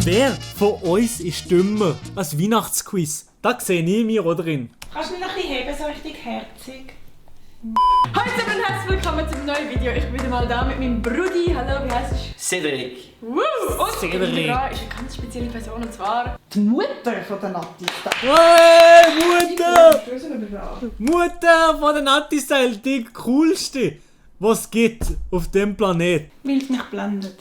Wer von uns ist dümmer? Ein Weihnachtsquiz. Da sehe ich mich oder drin. Kannst du mich noch ein bisschen heben, so richtig herzig? Hallo zusammen und herzlich willkommen zum neuen Video. Ich bin wieder mal da mit meinem Brudi. Hallo, wie heißt du? Cedric. Woo! Und Cedric. Indra ist eine ganz spezielle Person und zwar... Die Mutter von der Nati. Hey, Mutter! Mutter von der Nati-Style, die coolste, was es gibt auf dem Planet. Weil es mich blendet.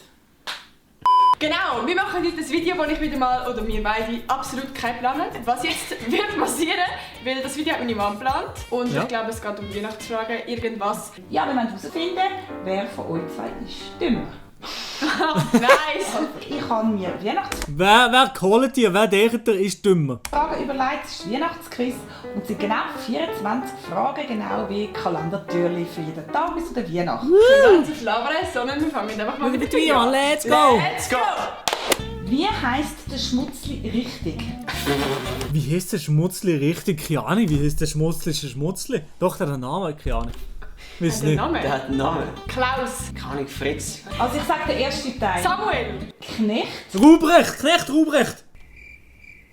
Genau, wir machen heute ein Video, wo ich wieder mal, oder wir beide, absolut keinen Plan haben, was jetzt wird passieren, weil das Video hat meine Mama geplant und Ja. ich glaube, es geht um Weihnachtsfragen, irgendwas. Ja, wir wollen herausfinden, wer von euch zwei ist dümmer. Nice! Ich habe mir Weihnachtsfragen Wer holt ihr? Wer denkt, der ist dümmer? überlegt. Es ist Weihnachtsquiz und es sind genau 24 Fragen, genau wie Kalendertürchen für jeden Tag bis zu der Weihnacht. Ganz auf Labern, sondern wir fangen einfach mal mit dem Video an. Let's go! Let's go! Wie heisst der Schmutzli richtig? Wie heißt der Schmutzli richtig? Keine Ahnung, wie heißt der Schmutzli? Ist der Schmutzli? Doch, der hat einen Namen, keine Ahnung. Weiß Der nicht. Name? Der hat einen Namen. Klaus. Keine Ahnung, Fritz. Also ich sage den ersten Teil. Samuel. Knecht. Ruprecht! Knecht Ruprecht!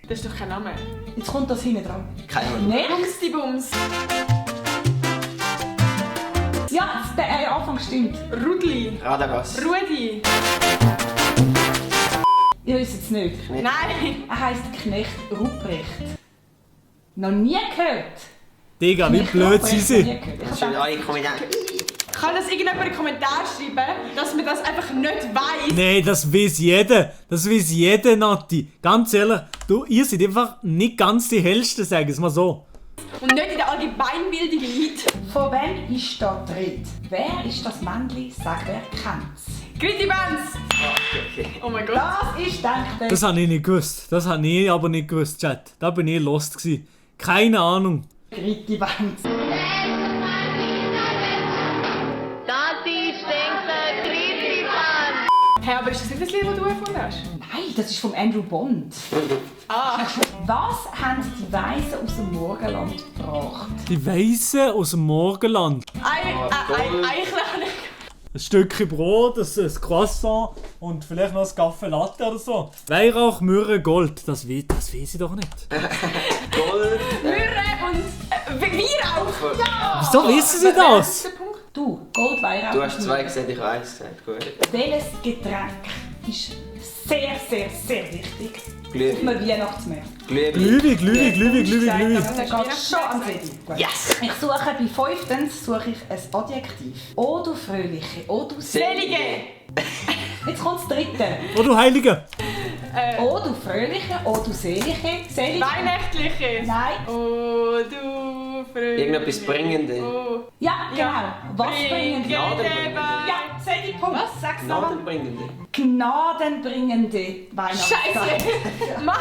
Das ist doch kein Name. Jetzt kommt das hinten dran. Keine Ahnung. Knecht. Bums die Bums. Ja, der Anfang stimmt. Rudli. Radagast. Rudi. Ihr wisst es nicht. Nein. Er heisst Knecht Ruprecht. Noch nie gehört. Digga, wie Knecht blöd Ruprecht, sie noch sind. nie gehört. Ich Das sind hab alle Kommentare. Kann das irgendjemand in den Kommentaren schreiben, dass man das einfach nicht weiss? Nee, das weiß jeder. Das weiß jeder, Nati. Ganz ehrlich, ihr seid einfach nicht ganz die Hellsten, sag ich es mal so. Und nicht in der Allgemeinbildung liegt. Von wem ist da die Rede? Wer ist das Männli? Sag, wer kennt's? Gritti Benz. Oh mein Gott. Das ist, denke ich, Das habe ich nicht gewusst. Das habe ich aber nicht gewusst, Chat. Da bin ich lost gewesen. Keine Ahnung. Gritti Benz. Hey, aber ist das nicht das Lied, das du erfunden hast? Nein, das ist von Andrew Bond. Ah. Was haben die Weisen aus dem Morgenland gebracht? Die Weisse aus dem Morgenland. Eigentlich Ein Stückchen Brot, ein Croissant und vielleicht noch ein Kaffee Latte oder so. Weihrauch, Myrrhe, Gold. Das weiß ich doch nicht. Gold. Myrrhe und Weihrauch. Ja! Wieso wissen Sie das? Der Punkt. Du, Gold, Weihrauch. Du hast zwei gesagt, ich weiss. Gut. Welches Getränk ist sehr, sehr, sehr wichtig auf Glühwein. einem Weihnachtsmarkt? Glühwein, Glühwein. Das geht schon am Freddy. Yes! Ich suche bei fünftens suche ich ein Adjektiv. O du Fröhliche, O du Selige. Jetzt kommt das dritte. Oh du Heilige. O du Fröhliche, O du Selige. Selige? Weihnachtliche. Nein. Oh, du Fröhliche. Irgendetwas Bringendes. Oh. Ja, genau. Was bringen die? Gnadenbringende. Ja, sag die Punkt. Was? Sag's nochmal. Gnadenbringende. Gnadenbringende Weihnachtszeit. Scheiße. Mann.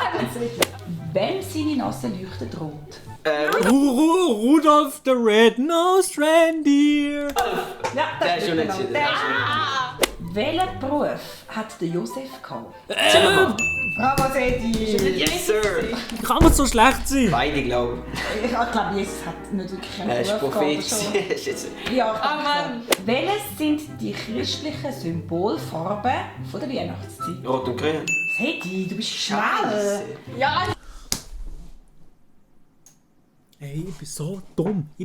Wem seine Nase leuchtet rot? Rudolph the Red-Nosed Reindeer. Ja, Der ist schon nicht genau. so. Der ist schon Ah. Welchen Beruf hat der Josef gehabt? nicht. Zimmermann. Bravo, Sedi! Yes, sir. Kann man so schlecht sein? Beide, glaube Ich glaube, Jesus hat nicht wirklich einen ich. Er ist Beruf Prophet. gehabt, oder Ist jetzt- schon? Ja, ich Oh denke Mann. so. Welches sind die christlichen Symbolfarben von der Weihnachtszeit? Rot und Grün. Sedi, du bist schnell! Scheiße. Ja. Ey, ich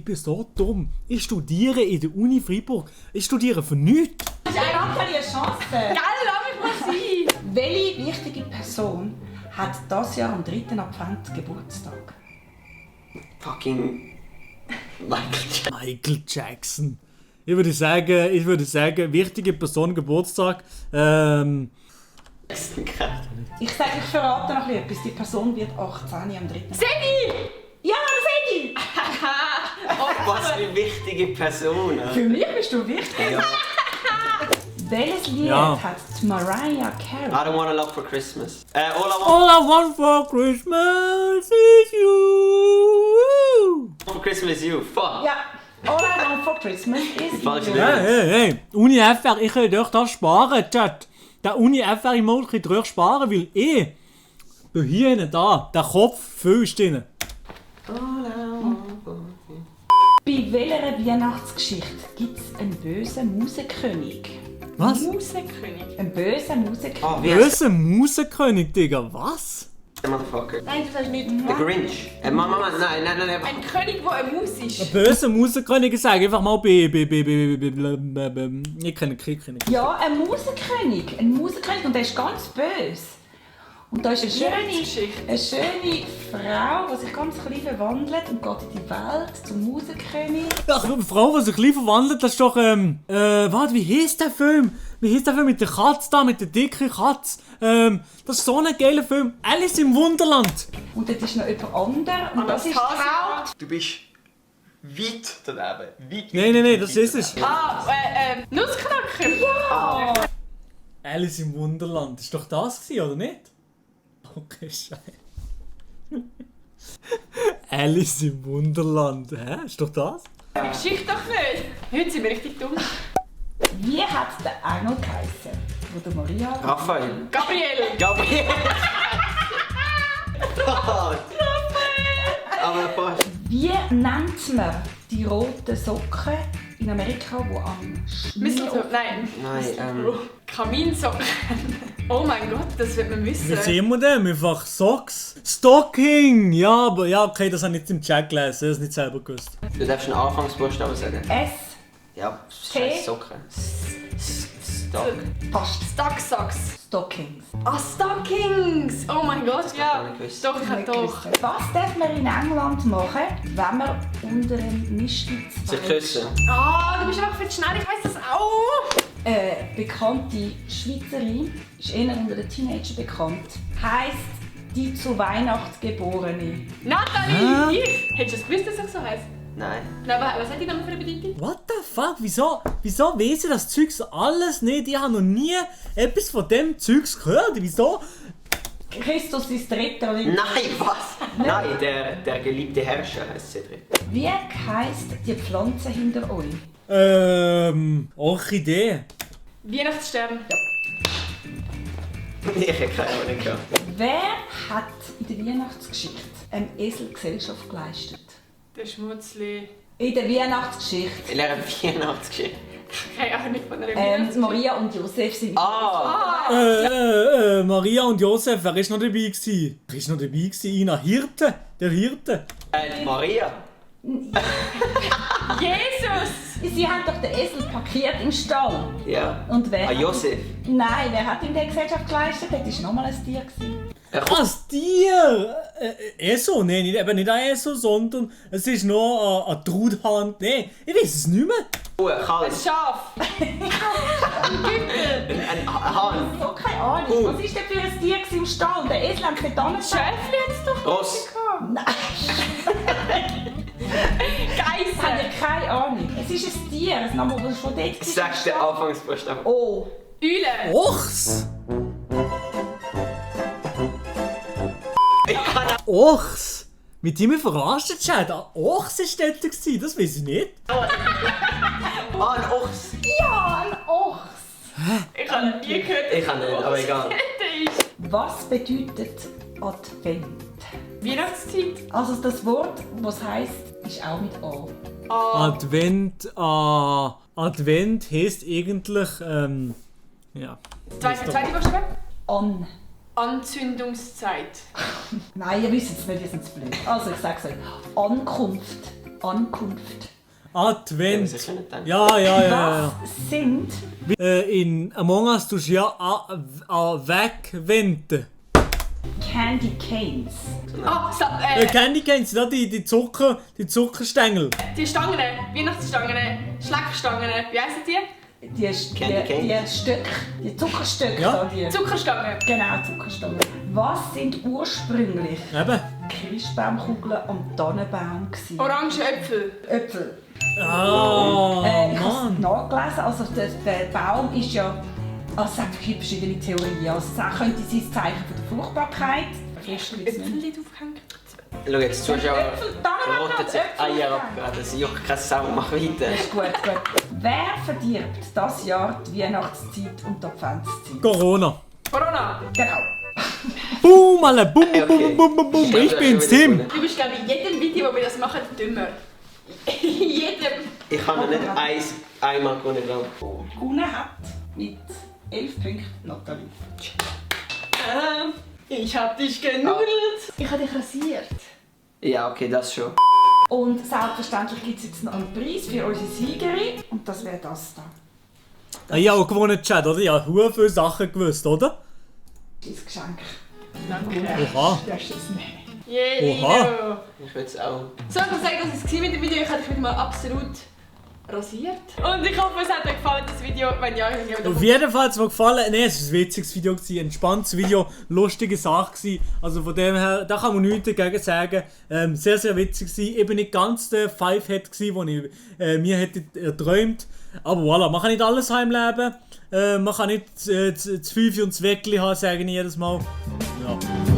bin so dumm. Ich studiere in der Uni Freiburg. Ich studiere für nichts. Ich habe keine Chance! Geil, lass mich mal sein. Welche wichtige Person hat das Jahr am 3. Advent Geburtstag? Fucking Michael Jackson. Michael Jackson. Ich würde sagen, wichtige Person Geburtstag. Ich sage, ich verrate noch etwas. Die Person wird 18 am 3. Sedi. Ja, Sedi! Was für eine wichtige Person. Für mich bist du wichtig. Ja. Welches Lied Ja. hat die Mariah Carey? I don't want a lot for Christmas. All I want All I want for Christmas is you. for Christmas is you. Fuck. Ja, All I Want for Christmas is Falsche You. Lyrics. Hey. Uni FR, ich könnte euch das sparen, Chat. Der Uni FR-Emote könnt ihr euch sparen, weil ich bin hier hinten da. Der Kopf fühlst drin. Bei welcher Weihnachtsgeschichte gibt es einen bösen Mausekönig? Was? Musenkönig. Ein böser Musikkönig. Oh, wie heißt Böse Musenkönig, Digga, was? der Motherfucker? Nein, du sagst nicht. Der Grinch. Mama, nein. Ein König, der eine Maus ist. Böse Musenkönig, ich sage einfach mal ich kenne Kriegkönig. Ja, ein Musenkönig. Ein Musenkönig und der ist ganz böse. Und da ist eine schöne Frau, die sich ganz klein verwandelt und geht in die Welt zum Musenkönig. Ach, eine Frau, die sich klein verwandelt, das ist doch, warte, wie heisst der Film? Wie heisst der Film mit der Katze da, mit der dicken Katze? Das ist so ein geiler Film. Alice im Wunderland. Und dort ist noch jemand anderes und das ist die Haupt. Du bist weit daneben. Weit. Nein, das ist es. Nussknacker. Ja! Alice im Wunderland. Ist doch das gewesen, oder nicht? Okay, scheiße. Alice im Wunderland. Hä? Ist doch das? Die Geschichte doch nicht. Heute sind wir richtig dumm. Wie hat der Engel geheißen, wo der Maria... Raphael. Gabriel. Gabriel. Aber fast. Wie nennt man die roten Socken in Amerika, die am Mistletoe. Nein. Kaminsocken. Oh mein Gott, das wird man wissen. Wie sehen wir denn? Einfach Socks? Stocking! Ja, aber ja, okay, das habe ich nicht im Chat gelesen, das habe ich nicht selber gewusst. Du darfst einen Anfangsbuchstaben sagen. S. Ja, T. scheiß Socken. Stock. Fast. Stocksocks. Stockings. Ah, Stockings! Oh mein Gott, gar ja. nicht gewusst. Doch, ich hab doch. Was darf man in England machen, wenn man unter einem Mistelzweig... Sich küssen. Ah, du bist einfach viel schnell, ich weiss das auch. Eine bekannte Schweizerin, ist eher unter den Teenagern bekannt, heisst die zu Weihnachten Geborene. Nathalie! Ich? Hättest du das gewusst, dass es so heisst? Nein. Na, aber was hat die Name für eine Bedeutung? What the fuck? Wieso weiss ich das Zeugs alles nicht? Ich habe noch nie etwas von dem Zeugs gehört. Wieso? Christus ist der Retter, oder? Nein, was? Nein, der geliebte Herrscher heißt Cedric. Wie heisst die Pflanze hinter euch? Orchidee. Weihnachtsstern. Ich habe keine Ahnung gehabt. Wer hat in der Weihnachtsgeschichte einem Esel Gesellschaft geleistet? Der Schmutzli. In der Weihnachtsgeschichte. Ich lerne Weihnachtsgeschichte. Keine Ahnung von einer Weihnachtsgeschichte. Maria und Josef sind... Maria und Josef, wer ist noch dabei gewesen? Wer ist noch dabei gewesen? Ina Hirte. Der Hirte. Maria. Jesus! Sie haben doch den Esel parkiert im Stall. Ja. Und wer? Josef. Nein, wer hat ihm die Gesellschaft geleistet? Das war nochmal ein Tier. Das Tier! Eso? Nein, eben nicht ein Eso, sondern es ist noch ein Truthahn. Nein, ich weiß es nicht mehr. Ein Kalb. Schaf. Ein Güppel. Ein Hahn. So, keine Ahnung. Was war denn für ein Tier im Stall? Der Esel hat nicht da. Schäfli hat es doch Ross. Nein, Geissen. habt ihr keine Ahnung. Es ist ein Tier, ein Name, das schon dort ist. Sag den Anfangsbuchstaben. Oh. Eule. Ochs! Ich kann auch. Ochs! Mit dem verarscht Chat. Ein Ochs war dort, gewesen, das weiß ich nicht. Ein Ochs. Ja, ein Ochs. Ich habe noch nie gehört. Ich kann nicht, aber egal. Was bedeutet Advent? Weihnachtszeit. Also das Wort, was heisst, ist auch mit A. Advent heisst eigentlich, ja. Zweite Buchstabe. An. Anzündungszeit. Nein, ihr wisst es nicht, ihr seid zu blöd. Also ich sag's euch. Ankunft. Ankunft. Advent. Ja, das kann ich Ja. Was sind... In Among Us tust du ja wegwenden. Candy Canes. Ah, Candy Canes, ja, die Zuckerstängel. die Stangen. Weihnachtsstangen. Schleckstangen. Wie heissen die? Die Zuckerstöcke. Ja. Da, die. Zuckerstangen. Genau, Zuckerstangen. Was sind ursprünglich Eben. Christbaumkugeln am Tannenbaum gewesen? Orange Äpfel. Äpfel. Ah, Ich habe Mann. es nachgelesen, also der Baum ist ja... Also es gibt verschiedene Theorien. Also es könnte sein das Zeichen von der Fruchtbarkeit. Äpfel aufgehängt. Schau jetzt, die Zuschauer Äpfel, Tannenbaum rotten hat sich Äpfel Eier ab. aufgehängt. Das juckt keine Sau, mach weiter. Das ist gut. Wer verdirbt das Jahr die Weihnachtszeit und die Adventszeit? Corona. Corona. Genau. Boom, alle. Boom, Okay. boom. Ich bin's, Tim. Du bist, glaube ich, in jedem Video, wo wir das machen, dümmer. In jedem. Ich habe noch nicht einmal gewonnen, glaube Gewonnen hat mit 11 Punkten Nathalie. Ich hab dich genudelt. Ich hab dich rasiert. Ja, okay, das schon. Und selbstverständlich gibt es jetzt noch einen Preis für unsere Siegerin. Und das wäre das da. Ah, ich habe auch gewonnen, Chat, oder? Ich habe sehr viele Sachen gewusst, oder? Dein Geschenk. Danke. Oha. Du darfst es nehmen. Yeah, Oha. Lino. Ich will es auch. So, ich muss sagen, das war es mit dem Video. Ich habe dich wieder mal absolut rasiert. Und ich hoffe, es hat euch gefallen, das Video. Wenn ja, dann Auf jeden Fall hat es mir gefallen. Nein, es war ein witziges Video, ein entspanntes Video, lustige Sache gewesen. Also von dem her, da kann man nichts dagegen sagen. Sehr, sehr witzig gewesen. Eben nicht ganz der Five-Head gewesen, den ich mir hätte erträumt. Aber voilà, man kann nicht alles haben im Leben. Man kann nicht das Fünfe und das Weckli haben, sage ich jedes Mal. Ja.